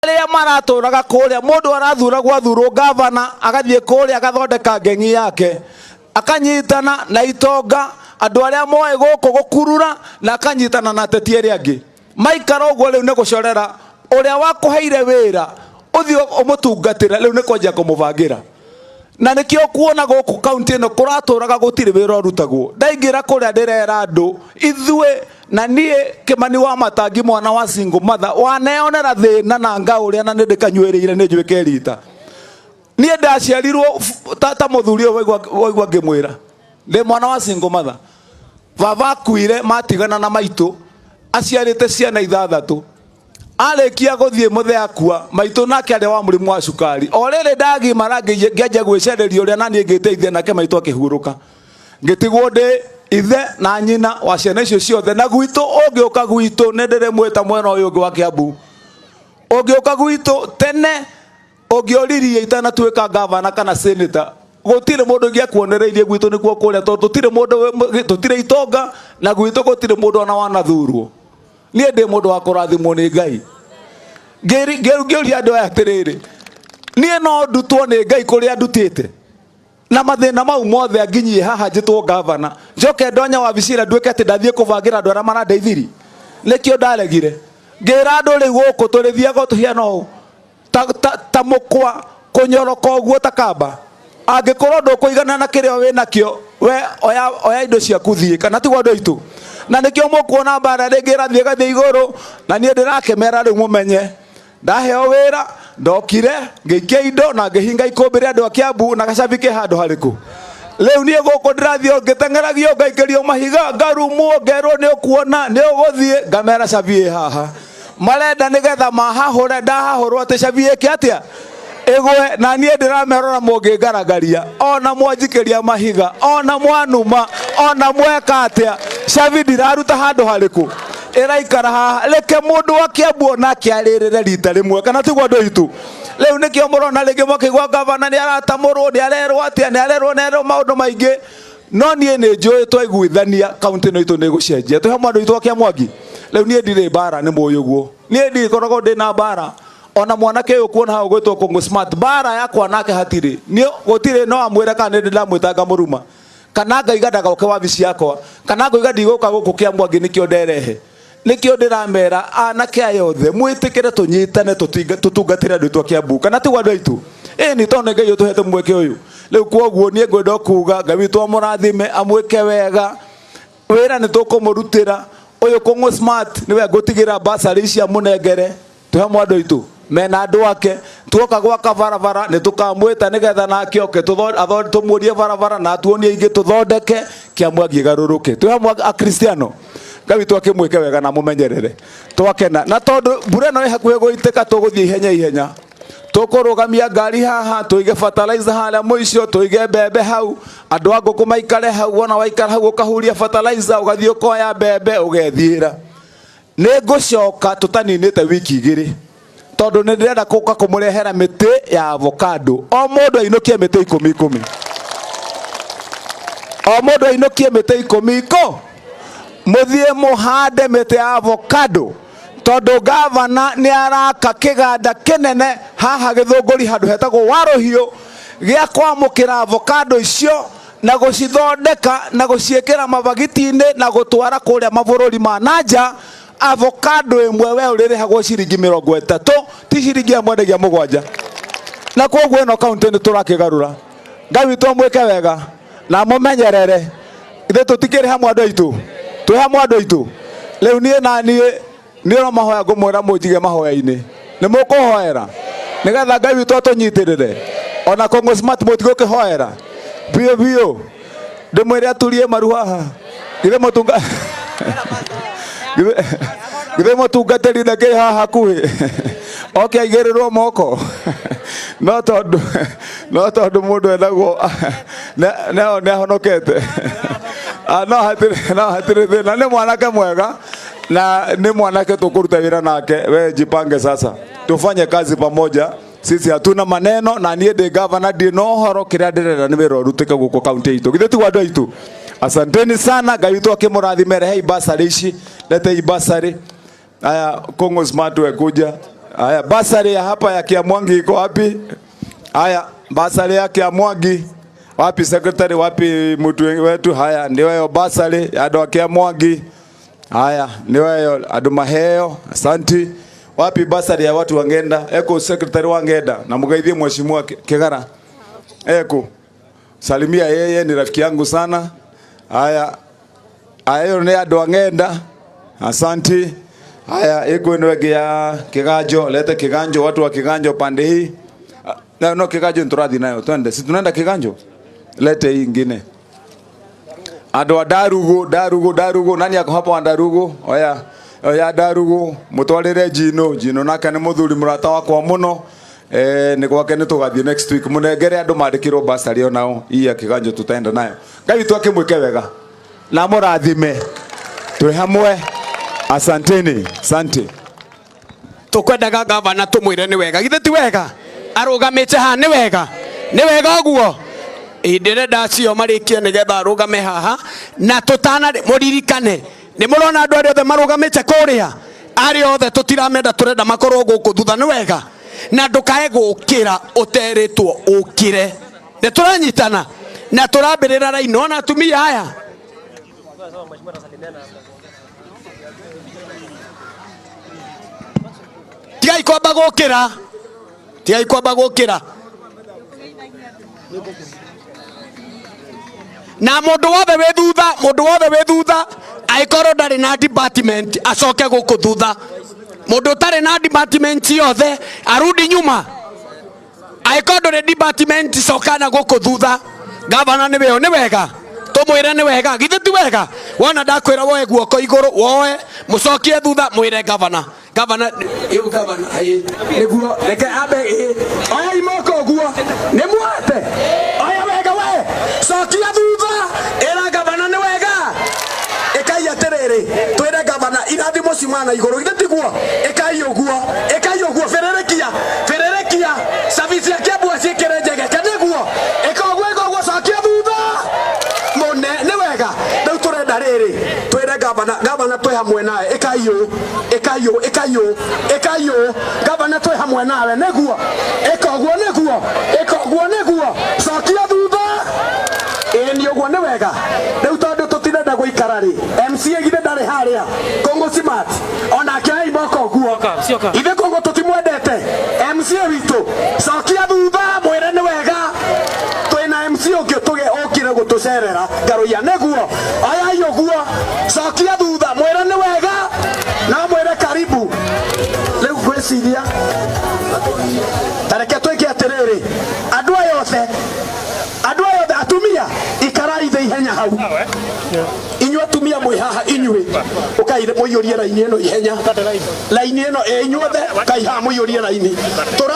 Arĩa maratũraga kũrĩa, mũndũ arathuragwo athurwo gavana, agathiĩ kũrĩa agathondeka ngengi yake, akanyitana na itonga, andũ arĩa moĩ gũkũ gũkurura, na akanyitana na ateti arĩa angĩ. Maikara ũguo, rĩu nĩ gũcorera ũrĩa wakũheire wĩra ũthiĩ ũmũtungatĩre, rĩu nĩ kwanjia kũmũbangĩra. Na nĩkĩo kuona gũkũ kaunti ĩno kũratũraga gũtirĩ wĩra ũrutagwo. Ndaingĩra kũrĩa ndĩrera andũ ithuĩ, na niĩ Kĩmani wa Matangi, mwana wa single mother, waneyonera thĩna na ngaũrĩa, na nĩ ndĩkanyuĩrĩire nĩ njuĩke rita. Niĩ ndaciarirwo ta mũthuri ũyũ waigua ngĩmwĩra ndĩ mwana wa single mother. Baba akuire matigana na maitũ aciarĩte ciana 6. Arĩkia gũthiĩ mũthee akua, maitũ nake arĩ wa mũrimũ wa cukari. O rĩrĩ ndagimara, ngĩanjia gwĩcarĩria ũrĩa naniĩ ngĩteithia, nake maitũ akĩhurũka, ngĩtigwo ndĩ ithe na nyina wa ciana icio ciothe. Na gwitũ, ũngĩũka gwitũ, nĩ ndĩrĩmwĩta mwena ũyũ ũngĩ wa Kiambu, ũngĩũka gwitũ tene, ũngĩoririe itanatuĩka gavana kana senator, gũtirĩ mũndũ ũngĩakuonereirie gwitũ nĩkuo kũrĩa, tondũ tũtirĩ mũndũ, tũtirĩ itonga, na gwitũ gũtirĩ mũndũ ona wanathurwo. Niĩ ndĩ mũndũ wa kũrathimwo nĩ Ngai. Ngĩũria andũ aya atĩrĩrĩ, niĩ no ndutwo nĩ Ngai kũrĩa ndutĩte na mathĩna mau mothe anginyie haha njĩtwo gavana, njoke ndonye wabici ĩrĩa nduĩke atĩ ndathiĩ kũbangĩra andũ arĩa marandeithiri? Nĩkĩo ndaregire, ngĩra andũ rĩu gũkũ tũrĩthiaga tũhiana ũũ ta mũkwa kũnyoroka ũguo ta kamba. Angĩkorwo ndũkũigana na kĩrĩa wĩ nakĩo, we oya indo ciaku thiĩ, kana tiguo, andũ aitũ? Na nĩkĩo mũkuona mbara rĩngĩ ĩrathiĩ ĩgathiĩ igũrũ, na niĩ ndĩrakĩmera rĩu mũmenye ndaheo wĩra, ndokire ngĩikia indo na ngĩhinga ikũmbĩ rĩa andũ a Kiambu na gacabi ke handũ harĩkũ. Rĩu niĩ gũkũ ndĩrathiĩ o ngĩteng'eragio, ngaikĩrio mahiga, ngarumwo, ngerwo nĩ ũkuona nĩ ũgũthiĩ, ngamera cabi ĩ haha. Marenda nĩgetha mahahũre, ndahahũrwo atĩ cabi ĩke atĩa? Ĩgwe. Na niĩ ndĩramerora, mũngĩngaragaria ona mwanjikĩria mahiga ona mwanuma ona mweka atĩa, cabi ndiraruta handũ harĩkũ, ĩraikara haha. Reke mũndũ wa Kiambu onake arĩrĩre rita rĩmwe, kana tiguo, andũ aitũ? Rĩu nĩkĩo mũrona rĩngĩ mũkĩigua gavana nĩ aratamũrwo, nĩ arerwo atĩa, nĩ arerwo maũndũ maingĩ. No niĩ nĩ njũĩ twaiguithania kaunti ĩno itũ nĩ gũcenjia. Twĩ hamwe, andũ aitũ a Kĩamwangi. Rĩu niĩ ndirĩ mbara, nĩ mũĩ ũguo, niĩ ndikoragwo ndĩ na mbara ona mwanake ũyũ kuona hau gwĩtwo Kũngũ Smart. Mbara yakwa nake hatirĩ, niĩ gũtirĩ. No amwĩre kana nĩ ndĩ ndamwĩta ngamũruma, kana ngaiga ndagoke wabici yakwa, kana ngaiga ndigũka gũkũ Kĩamwangi. Nĩkĩo nderehe, nĩkĩo ndĩramera anake aya othe mwĩtĩkĩre tũnyitane, tũtungatĩre andũ aitũ a Kiambu, kana tiguo, andũ aitũ? Ĩĩ, nĩ tondũ nĩ Ngai ũtũhete mweke ũyũ rĩu. Kwoguo niĩ ngwenda kuga Ngai witũ amũrathime, amwĩke wega. Wĩra nĩ tũkũmũrutĩra. Ũyũ Kũng'ũ Smart nĩwe ngũtigĩra basarĩ ici amũnengere. Twĩ hamwe, andũ aitũ, mena andũ ake. Tuoka gwaka barabara nĩ tũkamwĩta nĩgetha nake oke tũmuonie barabara na atuonie ingĩ tũthondeke Kĩamwangi ĩgarũrũke. Twĩ hamwe, Akristiano? Ngai witũ akĩmwĩke wega na mũmenyerere. Twakena, na tondũ mbura ĩno ĩ hakuhĩ gũitĩka, tũgũthiĩ ihenya ihenya. Tũkũrũgamia ngari haha, tũige fertilizer harĩa mũico, tũige mbembe hau, andũ a ngũkũ maikare hau. Wona waikara hau, ũkahuria fertilizer, ũgathiĩ ũkoya mbembe, ũgethiĩra. Nĩ ngũcoka tũtaninĩte wiki 2, tondũ nĩ ndĩrenda kũka kũmũrehera mĩtĩ ya avocado. O mũndũ ainũkie mĩtĩ 10 10, o mũndũ ainũkie mĩtĩ 10 iko, mũthiĩ mũhande mĩtĩ ya avocado, tondũ gavana nĩ araka kĩganda kĩnene haha Gĩthũngũri, handũ hetagwo Warũhiũ, gĩa kwamũkĩra avocado icio na gũcithondeka na gũciĩkĩra mabagiti-inĩ na gũtwara kũrĩa mabũrũri ma nanja. Avocado ĩmwe we ũrĩrĩhagwo ciringi 30, ti ciringi ya mwendagia 7. Na koguo ĩno kaunti nĩ tũrakĩgarũra. Ngai witũ amwĩke wega na amũmenyerere. Ithuĩ tũtikĩrĩ hamwe, andũ aitũ? Twĩ hamwe, andũ aitũ? Rĩu niĩ na niĩ niĩ no mahoya ngũmwĩra mũnjige mahoya-inĩ. Nĩ mũkũhoera nĩgetha Ngai witũ atũnyitĩrĩre. Ona Kũngũ Smart mũtigũkĩhoera biũ biũ, ndĩmwĩre aturie maru haha. Githĩ mũtunga githĩ mũtungatĩri ndakĩrĩ haha hakuhĩ oke aigĩrĩrwo moko? No tondũ mũndũ endagwo nĩ ahonokete. Ah, no hatirĩ thĩna. Nĩ mwanake mwega na nĩ mwanake tũkũruta wĩra nake. We jipange sasa, tufanye kazi pamoja. Sisi hatuna maneno, na niĩ ndĩ gavana, ndirĩ na ũhoro. Kĩrĩa ndĩrenda nĩ wĩra ũrutĩke gũkũ kaunti itũ. Githĩ tiguo, andũ aitũ? Asanteni sana, Ngai witũ akĩmũrathime. Rehei basarĩ ici, letei basarĩ. Aya, Kũngũ Smart, we kuja. Haya, bursary ya hapa ya Kiamwangi iko wapi? Haya, bursary ya Kiamwangi. Wapi secretary, wapi mtu wetu? Haya, ndio hiyo bursary ya andu a Kiamwangi. Haya, ndio hiyo andu maheo. Asanti. Wapi bursary ya watu wangenda? Eko secretary wangenda na mugeithie mheshimiwa Kigara. Eko. Salimia yeye, ni rafiki yangu sana. Haya. Haya, hiyo ni andu angenda. Asanti. Haya, iko ino ĩngĩ ya Kiganjo, lete Kiganjo, watu wa Kiganjo pande hii. Ah, no, no, Kiganjo turathi nayo, twende. Si tunaenda Kiganjo? Lete hii ingine. Andu a Ndarugu, Ndarugu, Ndarugu, nani ako hapa wa Ndarugu? Oya, oya Ndarugu, mutwarire Jino, Jino nake ni muthuri murata wakwa muno. Eh, ni gwake ni tugathie next week munengere andu mandikirwo bursary onao hii ya Kiganjo tutaenda nayo. Ngai witũ akĩmwĩke wega na mũrathime twĩ hamwe. Asanteni, asante. Tukwendaga gavana tumwire ni wega, githĩ ti wega arũgamĩte haha? Nĩ wega, nĩ wega ũguo. Ndĩrenda acio marĩkie nĩgetha arũgame haha na tũtana mũririkane nĩ mũrona andũ arĩa othe marũgamĩte kũrĩa, arĩa othe tũtiramenda, tũrenda makorwo gũkũ thutha. Nĩ wega na ndũkae gũkĩra ũterĩtwo ũkĩre. Nĩ tũranyitana na tũrambĩrĩra raini ona atumia aya. Tigai kwamba gũkĩra, tigai kwamba gũkĩra. Na mũndũ wothe wĩ thutha, mũndũ wothe wĩ thutha angĩkorwo ndarĩ na department acoke gũkũ thutha. Mũndũ ũtarĩ na department yothe arudi nyuma. Angĩkorwo ndũrĩ department, coka na gũkũ thutha. Gavana nĩ weo, nĩ wega tũmwĩre nĩ wega, githĩ ti wega? Wona ndakwĩra woe guoko igũrũ, woe mũcokie thutha, mwĩre gavana, gavana ĩu, gavana ĩ nĩguo. Reke ambe ĩ oya imoko ũguo nĩ muoete, oya wega we, cokia thutha, ĩra gavana nĩ wega. Ĩkai atĩrĩrĩ, twĩre gavana irathimo cimana igũrũ, githĩ tiguo? Ĩkai ũguo, ĩkai ũguo, bĩrĩrĩkia, bĩrĩrĩkia cabi cia Kiambu ciĩkĩre njegeke, nĩguo. Ĩka ũguo, ĩka ũguo, cokia thutha mũne, nĩ wega. Rĩu tũrenda rĩrĩ twĩre gavana, gavana twĩ hamwe nawe. Ĩkai ũũ, ĩkai ũũ, ĩkai ũũ, ĩkai ũũ, gavana twĩ hamwe nawe, nĩguo. Ĩka ũguo, nĩguo. Ĩka ũguo, nĩguo. Cokia thutha. Ĩĩ, nĩ ũguo, nĩ wega. Rĩu tondũ tũtirenda gũikara rĩ, MCA githĩ ndarĩ harĩa Kũngũ Smart onake oya imoko ũguo. Ithe Kũngũ tũtimwendete MCA witũ. Cokia thutha, mwĩre nĩ wega. Twĩna MC ũngĩ tũge okire gũtũcerera Ngaruiya, nĩguo. Oyai ũguo, cokia thutha, mwĩre nĩ wega na mwĩre karibu. Rĩu ngwĩciria tareke twĩke atĩrĩrĩ, andũ aya othe, andũ aya othe atumia, ikarai thĩ ihenya hau. Inyuĩ atumia mwĩ haha, inyuĩ ũkai mũiyũrie raini ĩno ihenya, raini ĩno ĩ inyuothe kai haha mũiyũrie raini tũra.